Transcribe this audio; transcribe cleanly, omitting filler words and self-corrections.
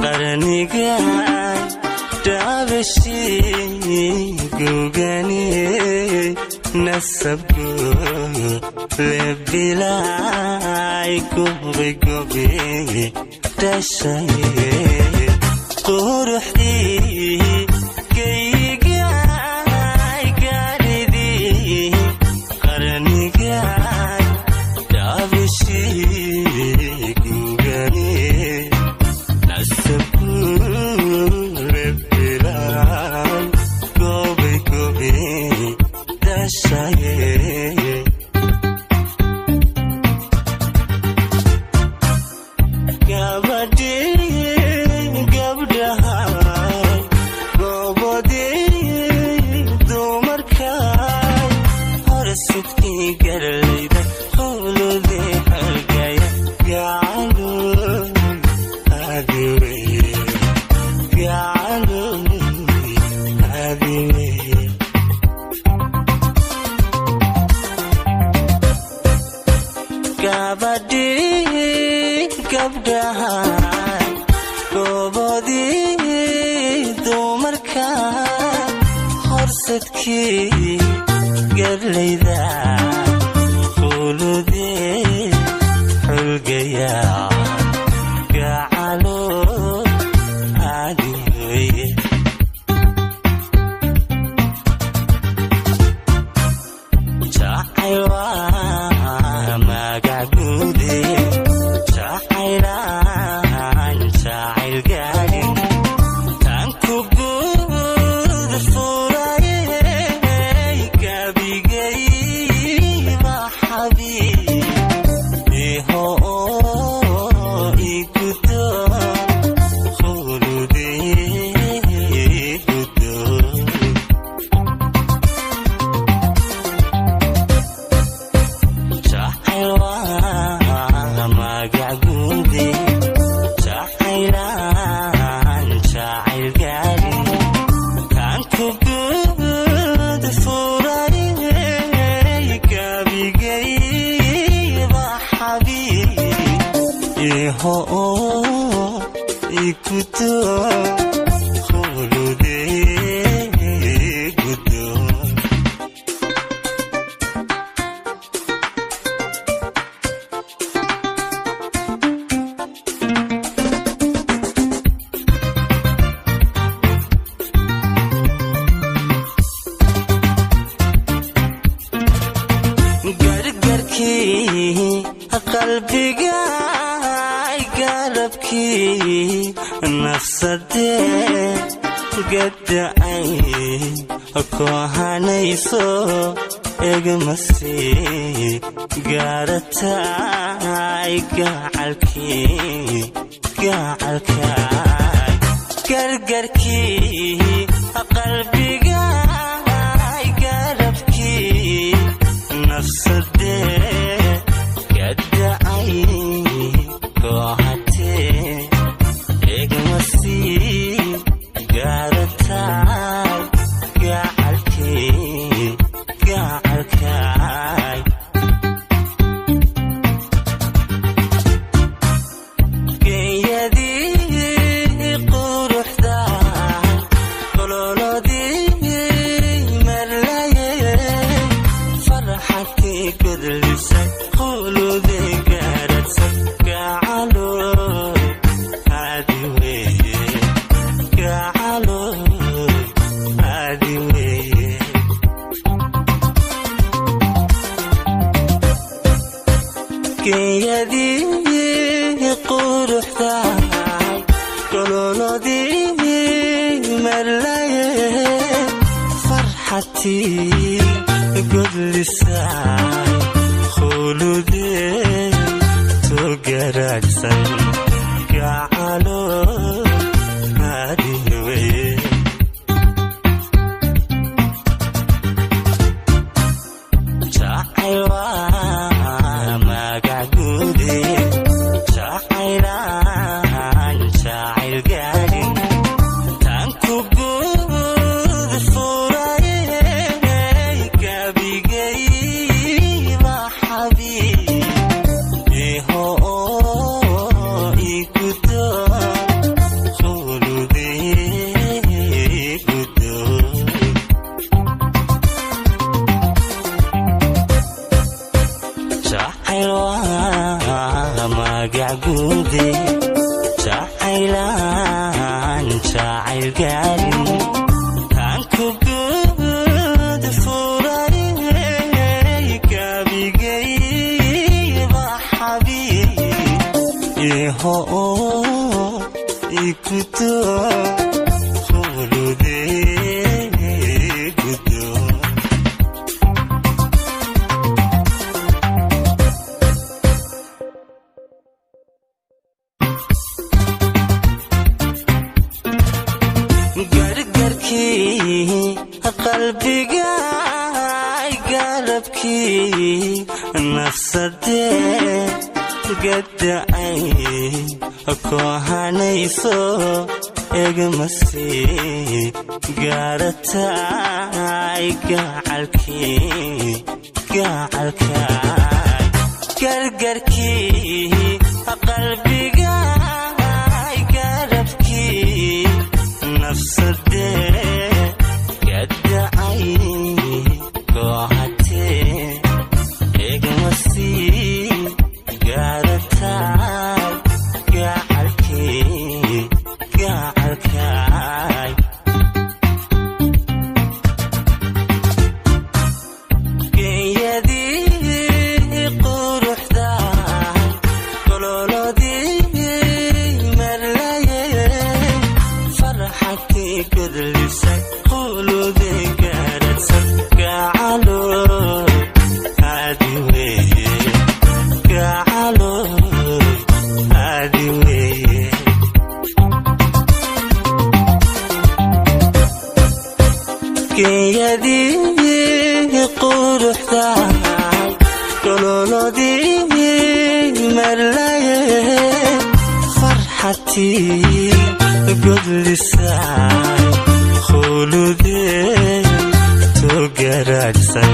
Qarnigan dhaabashii gogani nasabku lebilay gobi gobi dhashay quruxdii kaygay gaadhidii qarnigan dhaabashii gogani nasabku lebilay gobi gobi dhashay. Gabadhii gabdhahay goobadii dumarkay horsidkii garlayda howludii xolgaya gacaloy adiweye gacaloy adiweye. Gabadhii gabdhahay goobadii dumarkay horsadkii garlayda khuludee xulgaya gacalo adiweye. Jacayl waa magac guude jacaylaan jacayl gaadhin taan ku guud furayey gabigayba xabiib iho igudo khuludee gudo. Jacayl waa magac guude jacaylaan jacayl gaadhin taan ku guud furayey gabigayba xabiib iho igudo khuludee gudo. Gargarkii qalbigay garabkii nafsadee gada'ay kohanayso egmasii gaaratay gacalkii gacalkaay. Gargarkii qalbigay garabkii nafsadee gada'ay kohatee egmasii gaaratay gacalkii gacalkaay. Genyadii quruxda gololodii marlaye farxadkii godlisay khuludee gaaradsan gacaloy adiweye gacaloy adiweye. Genyadii quruxdahay gololodii marlaye farxatii godlisay khuludee togaraagsan gacalo adiweye. Jacayl waa magac guude jacaylaan jacayl gaadhin taan ku guud furayey gabigayba xabiib iho igudo. Magac guude jacaylaan jacayl gaarin taan ku guud furay gabigayba xabiib iho ikuto khulude gudo. Gargarkii qalbiga, garabkii nafsadee gadacay koohanayso egmasii gaaratay gacalkii gacalkaay. Gargarkii qalbiga, garabkii nafsadee gadacay koohatee egmasii gaaratay gacalkii gacalkaay. Genyadii quruxda gololodii marlaye farxadii gudlisay qulude garadsan gacalo aadi weeye gacalo aadi weeye. Genyadii quruxdahay gololodii marlaye farxatii godlisay khuludee to garaadsan.